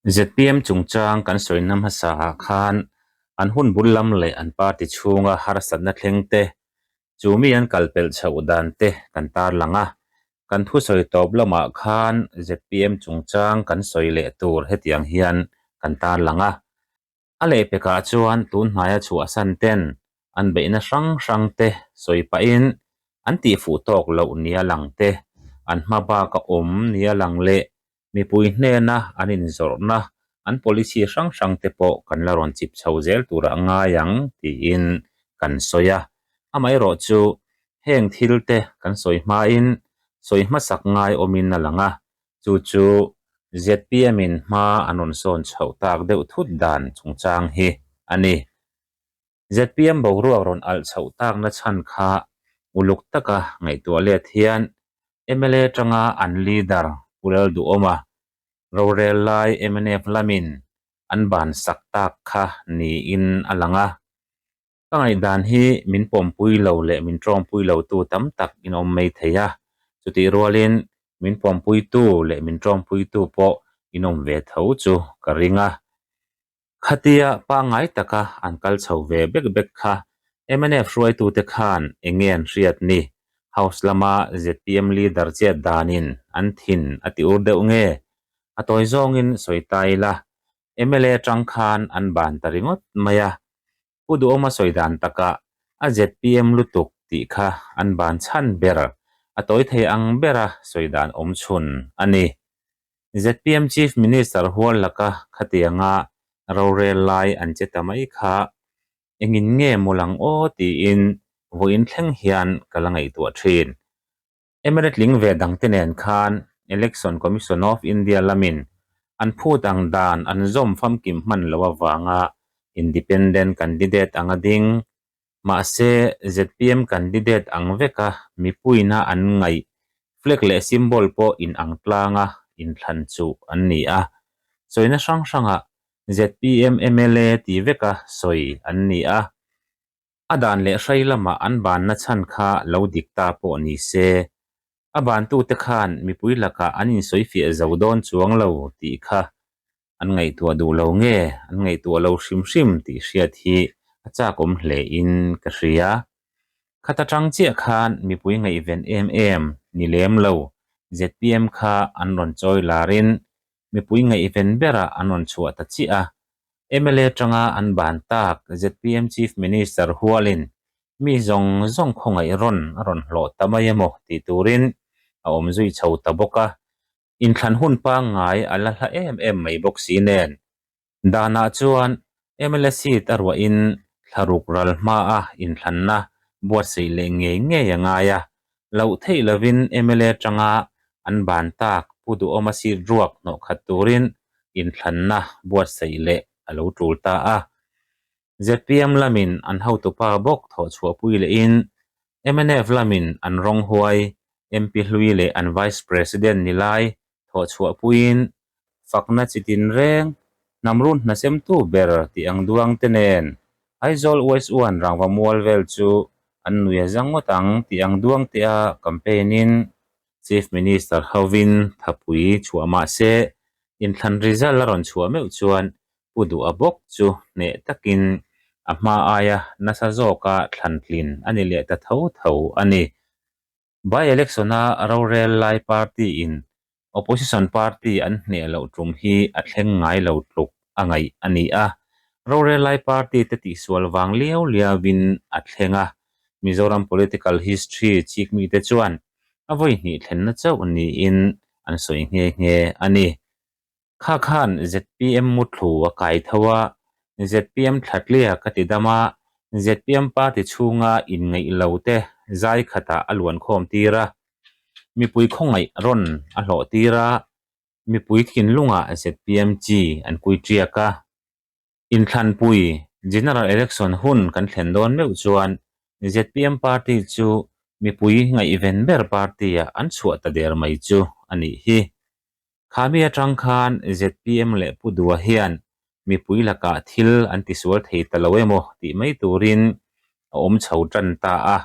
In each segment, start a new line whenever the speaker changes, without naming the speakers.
Zpm chungchang kan sawina hmasaah khan an hun bul lam leh an party chhunga harsatna thleng te, chu mi an kal pelh chhoh dan te kan tarlang a. Kan thusawi tawp lamah khan zpm chungchang kan sawi leh tur hetiang hian kan tarlang a. A lehpekah chuan tun hnaia chhuahsan ten an beihna hrang hrang te sawi pahin an tihfuh tawk loh nia lang te, an hma baka awm nia lang leh mipui hnena an inzawrhna an policy hrang hrang te pawh kan la rawn chip chho zel turah ngai ang tiin kan sawi a. Amaherawhchu heng thil te kan sawi hmain sawi hmasak ngai awmin a lang a, Chu chu zpm in hma an rawn sawn chhoh tak deuh thut dan chungchang hi a ni. Zpm boruak rawn alh chhoh takna chhan kha uluk taka ngaihtuah let hian mla tanga an leader Pu Lalduhawma rorel lai mnf lamin an ban sak tak kha niin a lang a. Ka ngaihdan hi min pawmpui lo leh min tawngpui lo tu tam tak in awm mai thei a, chutih rualin min pawmpui tu leh min tawngpui tu pawh in awm ve tho chu ka ring a. Khatia pangngai taka an kal chho ve bek bek kha mnf hruaitute khan eng nge an hriat ni? House lama zpm leader chet danin an thin a ti ur deuh nge? A tawi zawngin sawi ta ila, mla atang khan an ban ta ringawt mai a, Pu Duhawma sawi dan takah a zpm lutuk tih kha an ban chhan ber, a tawi thei ang bera sawi dan awm chhun a ni. Zpm Chief Minister hual laka khatianga rorel lai an che ta mai kha engin nge maw lang aw tiin vawiin thleng hian ka la ngaihtuah thin. Mla tling ve dangte nen khan Election Commission of India lamin an phut ang dan an zawm famkim hman loh avanga Independent candidate anga ding, mahse zpm candidate ang veka mipuina an ngaih flag leh symbol pawh inang tlanga inthlan chuh an ni a. Sawina hrang hrangah zpm mla ti veka sawi an ni a. A dan leh hrai lamah an banna chhan kha lo dik ta pawh ni se, a bantute khan mipui lakah an insawifiah zo dawn chuang lo tih kha an ngaihtuah duh lo nge an ngaihtuah lo hrim hrim tih hriat hi a chakawm hle in ka hria. Khata tang chiah khan mipui ngaihven em em ni lem lo zpm kha an rawn chawi larin mipui ngaihven berah an rawn chhuah ta chiah a, mla tanga an ban tak zpm Chief Minister hualin mi zawng zawng khawngaih rawn a rawn hlawh ta mai emaw tih turin a awm zui chho ta bawk a, inthlan hun pangngai a la hla em em mai bawk si nen. Danah chuan mla seat a ruahin thlaruk ral hmaa inthlanna buatsaih leh ngei ngei a ngai a, loh theih lovin mla tanga an ban tak Pu Duhawma seat ruak hnawh khat turin inthlanna buatsaih leh a lo tul ta a. Zpm lamin an hotupa bawk thawhchhuahpui lehin mnf lamin an rawng huai MP hlui leh an Vice President ni lai thawhchhuahpuiin fakna chi tinreng hnamrun hnasemtu ber tih ang duang te nen Aizawl West One rangva mual vel chu an nui a zang ngawt ang tih ang duang te a campaign in Chief Minister hovin thapui chhuah mah se inthlan result a rawn chhuah meuh chuan Pu Duha bawk chu hneh takin a hma aia nasa zawka thlan tlin a ni leh ta tho tho a ni. By-election-a rorel lai party-in opposition party an hneh loh tum hi a thleng ngai lo tluk a ngaih a ni a. Rorel lai party te tihsual vang liau liauin a thleng a. Mizoram political history chik mite chuan a vawi hnih thlenna chauh niin an sawi nghe nghe a ni. Kha khan zpm muthlu a kai tho a, zpm thlatlia ka ti dam a, zpm party chhunga inngeih lo te zai khatah a luan khawm tir a, mipui khawngaih rawn a hlawh tir a, mipui thinlungah zpm chi an kui ṭiak a. Inthlanpui, General Election, hun kan thlen dawn meuh chuan zpm party chu mipui ngaihven ber party-ah an chhuah ta der mai chu a nih hi. Khami atang khan zpm leh Pu Dua hian mipui lakah thil an tisual thei ta lo emaw tih mai turin a awm chho tan ta a.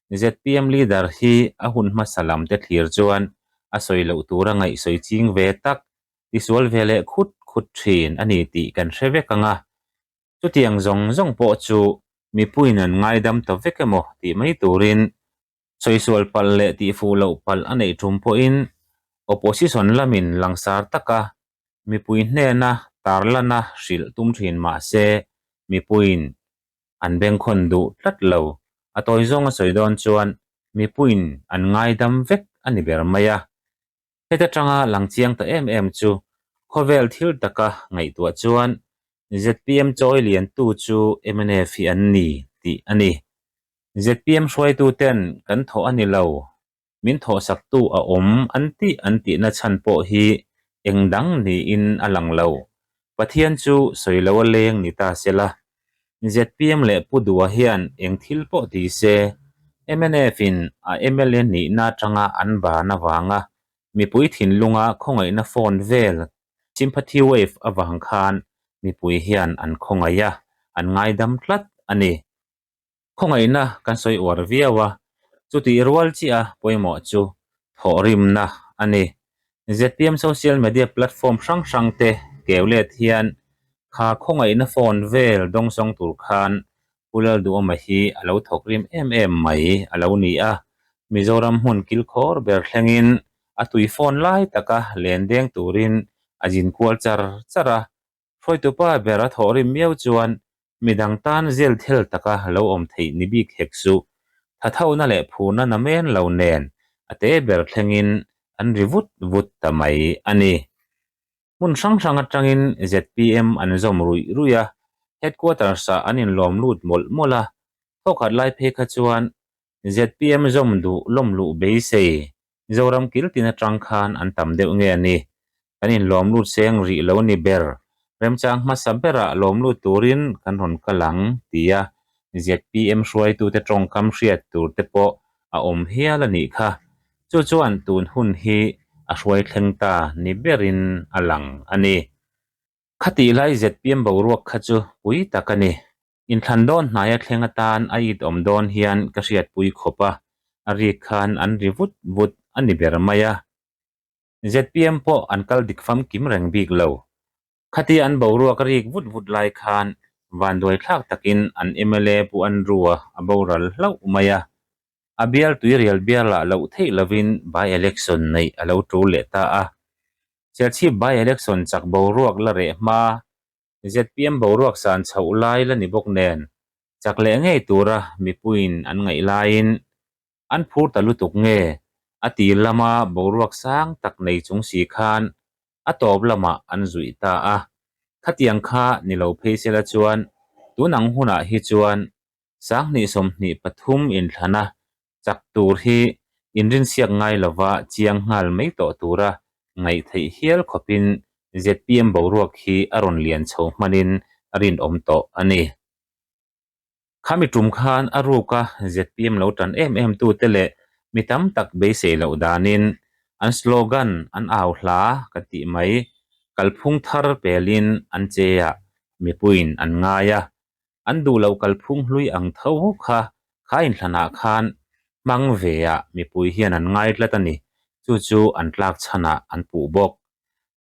Zpm leader hi a hun hmasa lam te thlir chuan a sawi loh tura ngaihsawi ching ve tak, tisual ve leh khut khut thin a ni tih kan hre vek ang a. Chutiang zawng zawng pawh chu mipuiin an ngaidam ta vek emaw tih mai turin Sawi-sual palh leh tihfuh loh palh a neih tum pawhin opposition lamin langsar taka mipui hnena tarlana hrilh tum thin mah se mipuiin an bengkhawn duh tlat lo. A tawi zawnga sawi dawn chuan mipuiin an ngaidam vek a ni ber mai a. Heta tanga lang chiang ta em em chu khawvel thil taka ngaihtuah chuan zpm chawi liantu chu mnf hi an ni tih a ni. Zpm hruaituten kan thawh a ni lo, min thawhsaktu a awm an tih an tihna chhan pawh hi eng dang niin a lang lo. Pathian chu sawi lo a leng ni ta se la. Zpm leh Pu Dua hian eng thil pawh ti se, mnf in a mla nihna atanga an ban avanga mipui thinlunga khawngaihna phone vel sympathy wave avang khan mipui hian an khawngaih a, an ngaidam tlat a ni. Khawngaihna kan sawi uar viau a, chutih rual chiah a pawimawh chu thawhrimna a ni. Zpm social media platform hrang hrang te keu let hian kha khawngaihna phone vel dawngsawng tur khan Pu Lalduhawma hi a lo thawk rim em em mai a lo ni a, Mizoram hmun kilkhawr ber thlengin a tui phone lai taka len deng turin a zin kual char char a, Hruaitupa ber a thawh rim miau chuan midang tan zel thel taka lo awm theih ni bik hek suh. Thathona leh phurna namen lo nen a te ber thlengin an ri vut vut ta mai a ni. Hmun hrang hrang atangin zpm an zawm ruih ruih a, headquarters-ah an inlawm lut mawlh mawlh a, thawkhat lai phei kha chuan zpm zawm duh lawm luh beisei Zoram kil tin atang khan an tam deuh nge a ni. Kan inlawm lut seng rih lo ni ber. Remchang hmasa berah lawm lut turin kan rawn kal ang, tia zpm hruaitute tawngkam hriat tur te pawh a awm hial a nih kha. Chu chuan tun hun hi a hruai thleng ta ni berin a lang a ni. Khatih lai zpm boruak kha chu pui tak a ni. Inthlan dawn hnaia thleng atan a it awm dawn hian ka hriatpui khawp a, a rik khan an ri vut vut a ni ber mai a. Zpm pawh an kal dik famkim reng bik lo. Khatia an boruak a rik vut vut lai khan vanduai thlak takin an mla Pu Andrew-a a boral hlauh mai a. A bial tuirial bialah loh theih lovin by-election neih a lo tul leh ta a. Serchhip by-election chak boruak la reh hma Zpm boruak san chhoh lai la ni bawk nen, chak leh ngei tura mipuiin an ngaih laiin an phur ta lutuk nge a tir lama boruak sang tak nei chung si khan a tawp lamah an zuih ta a. Khatiang kha ni lo phei sela chuan tun ang hunah hi chuan 20 23 inthlana chak tur hi inrinsiak ngai lova chiang nghal mai tawh tura ngaih theih hial khawpin zpm boruak hi a rawn lian chho hmanin a rinawm tawh a ni. Khami tum khan a ruka zpm lo tan em em tute leh mi tam tak beisei loh danin an slogan an au hla ka tih mai kalphung thar pelin an che a, mipuiin an ngai a. An duh loh kalphung hlui ang tho kha kha inthlanah khan hmang ve ah mipui hian an ngai tlat a ni. Chu chu an tlak chhanah an puh bawk.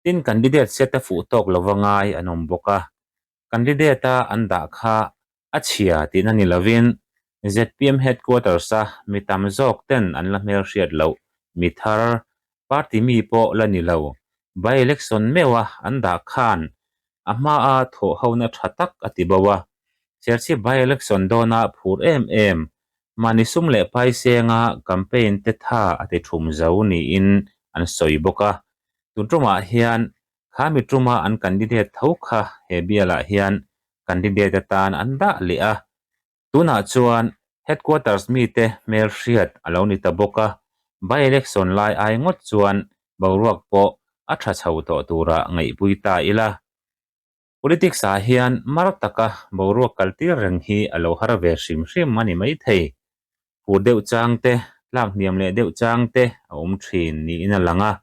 Tin, candidate set a fuh tawk lova ngai an awm bawk a. Candidate a an dah kha a chhia tihna ni lovin zpm headquarters a mi tam zawk ten an la hmelhriat loh mi thar party mi pawh la ni lo by-election meuh a an dah khan a hmaa thawh hona tha tak a ti bo a. Serchhip by-election dawna phur em em mahni sum leh pai senga campaign te tha a ti thum zo niin an sawi bawk a. Tun tumah hian kha mi tuma an candidate tho kha he bialah hian candidate atan an dah leh a. Tunah chuan Headquarters mite hmelhriat a lo ni ta bawk a, by-election lai ai ngawt chuan boruak pawh a tha chho tawh tura ngaihpui ta ila. Politics ah hian mar taka boruak kaltir reng hi a lo har ve hrim hrim a ni maithei. Phur deuh chang te, tlak hniam leh deuh chang te a awm thin niin a lang a.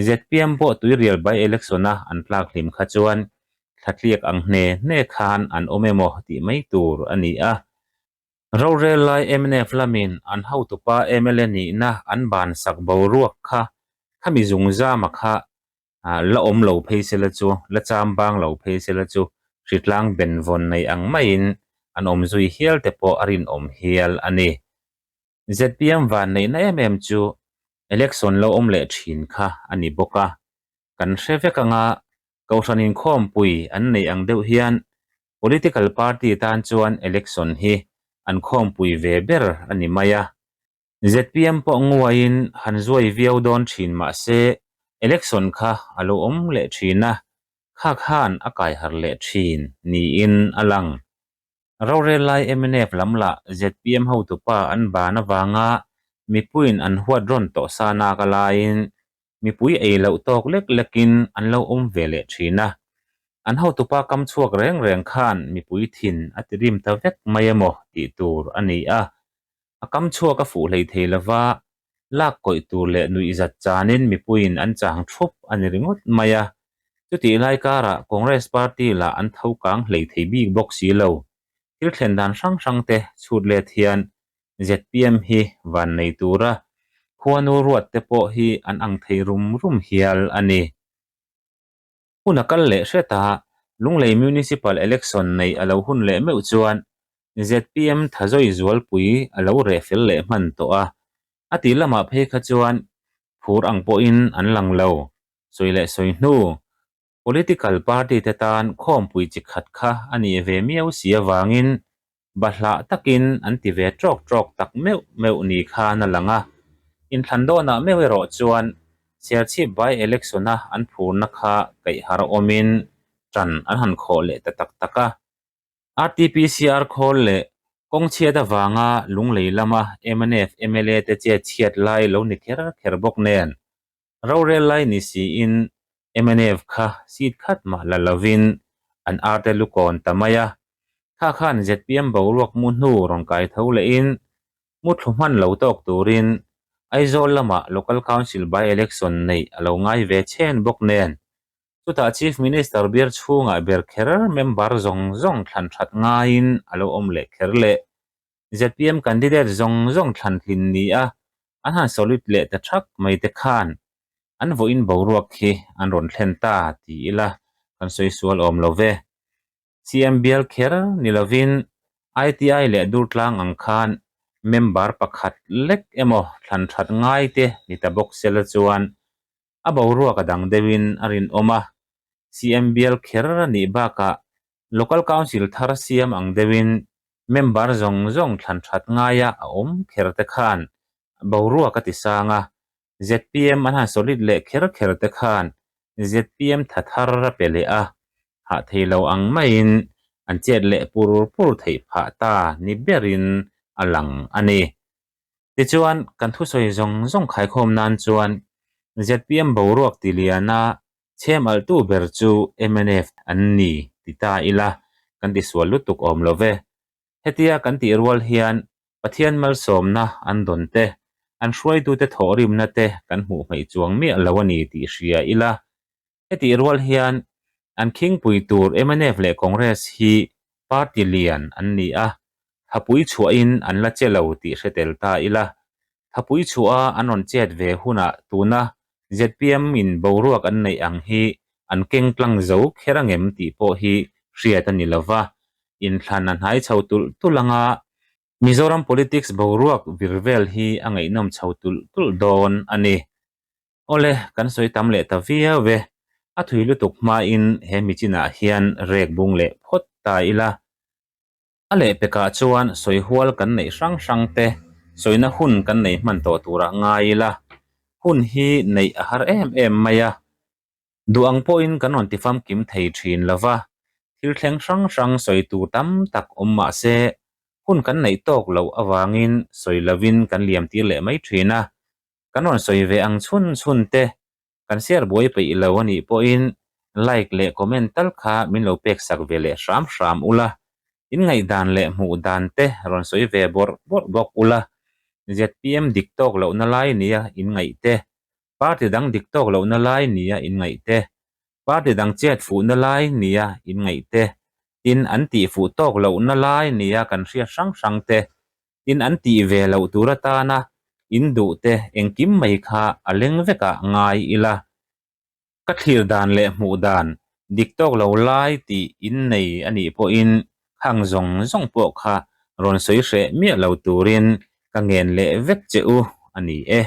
Zpm pawh tuirial by election a an tlak hlim kha chuan thlatliak ang hne hne khan an awm emaw tih mai tur a ni a. Rorel lai mnf lamin an hotupa mla nihna an ban sak boruak kha khami zungzama kha La awm lo phei sela chu, la cham bang lo phei sela chu hritlang benvawn nei ang maiin an awm zui hial te pawh a rinawm hial a ni. Zpm van neihna em em chu election lo awm leh thin kha a ni bawk a. Kan hre vek anga Kohhran inkhawmpui an neih ang deuh hian political party tan chuan election hi an khawmpui ve ber a ni mai a. Zpm pawh nguaiin han zuai viau dawn thin mah se election kha a lo awm leh thin a, kha khan a kai harh leh thin niin a lang. Rorel lai mnf lam lah zpm hotupa an ban avanga mipuiin an huat rawn tawh sa nak a laiin mipui ei loh tawk lek lekin an lo awm ve leh thin a. An hotupa kam chhuak reng reng khan mipui thin a ti rim ta vek mai emaw tih tur a ni a. A kam chhuak a fuh hlei thei lova, lak kawih tur leh nuih zat chanin mipuiin an chang thup a ni ringawt mai a. Chutih lai karah Congress party lah an tho kang hlei thei bik bawk si lo. Thil thlen dan hrang hrang te chhut let hian zpm hi van nei tura khuanu ruat te pawh hi an ang thei rum rum hial a ni. Hun a kal leh hret a, Lunglei Municipal Election neih a lo hun leh meuh chuan zpm Thazawi Zualpui a lo reh fel leh hman tawh a. A tih lamah phei kha chuan phur ang pawhin an lang lo, sawi leh sawi hnu. Political party te tan khawmpui chi khat kha a nih ve miau si avangin bahlah takin an ti ve trawk trawk tak meuh meuh ni khan a lang a. Inthlan dawnah meuh erawh chuan Serchhip by election-a an phurna kha kaih har awmin tan an han khawh leh ta tak tak a. RTPCR khawl leh kawng chhiat avanga Lunglei lama mnf mla te chet chhiat lai lo ni kher kher bawk nen Rorel lai ni siin mnf kha seat khat mah la lovin an arte lukawn ta mai a. Kha khan zpm boruak mu hnu rawn kai tho lehin muthlu hman lo tawk turin Aizawl lamah Local Council by Election neih a lo ngai ve chhen bawk nen chutah Chief Minister bial chhungah ber kher member zawng zawng thlan that ngaiin a lo awm leh kher leh. Zpm candidate zawng zawng thlan tlin ni a, an han solid leh ta thak mai te khan an vawiin boruak khi an rawn thlen ta ti ila kan sawi sual awm lo ve. CM bial kher ni lovin ITI leh Durtlang ang khan member pakhat lek emaw thlan that ngai te ni ta bawk sela chuan a boruak a dang deuhin a rinawm a, CM bial kher a nih bakah Local Council thar siam ang deuhin member zawng zawng thlan that ngaia a awm kher te khan boruak a ti sang a, zpm an han solid leh kher kher te khan zpm tha thar a pe leh a, hah thei lo ang maiin an chet leh pur pur theih phah ta ni berin a lang a ni. Tichuan, kan thusawi zawng zawng khaikhawm nan chuan zpm boruak ti liana chhem alhtu ber chu mnf an ni ti ta ila kan tisual lutuk awm lo ve. Hetia kan tih rual hian Pathian malsawmna an dawn te, an hruaitute thawhrimna te kan hmuh hmeih chuang miah lo a ni tih hria ila. Hetih rual hian an khingpui tur mnf leh Congress hi party lian an ni a, thapui chhuahin an la che lo tih hre tel ta ila. Thapui chhuaha an rawn chet ve hunah tuna zpm in boruak an neih ang hi an keng tlang zo kher angem tih pawh hi hriat a ni lova, inthlan a hnai chho tulh tulh anga Mizoram politics boruak vir vel hi a ngaihnawm chho tulh tulh dawn a ni. Awle, kan sawi tam leh ta viau e. A thui lutuk hmain he michinah hian rek bung leh phawt ta ila. A lehpekah chuan sawi hual kan neih hrang hrang te sawina hun kan nei hman tawh turah ngai ila. Hun hi neih a har em em mai a. Duh ang pawhin kan rawn tifamkim thei thin lo va, thil thleng hrang hrang sawi tur tam tak awm mah se, hun kan neih tawk loh avangin sawi lovin kan liam tir leh mai thin a. Kan rawn sawi ve ang chhun chhun te, kan share buai peih lo a nih pawhin like leh comment tal kha min lo pek sak ve leh hram hram ula, in ngaihdan leh hmuh dan te rawn sawi ve bawrh bawrh bawk ula, zpm dik tawk lohna lai nia in ngaih te, party dang dik tawk lohna lai nia in ngaih te, party dang chet fuhna lai nia in ngaih te, tin an tih fuh tawk lohna lai nia kan hriat hrang hrang te, tin an tih ve loh tur atana in duh te engkim mai kha a leng vekah ngai ila. Ka thlir dan leh hmuh dan dik tawk lo lai tih in nei a nih pawhin khang zawng zawng pawh kha rawn sawi hreh miah lo turin ka ngen leh vek che u a ni e.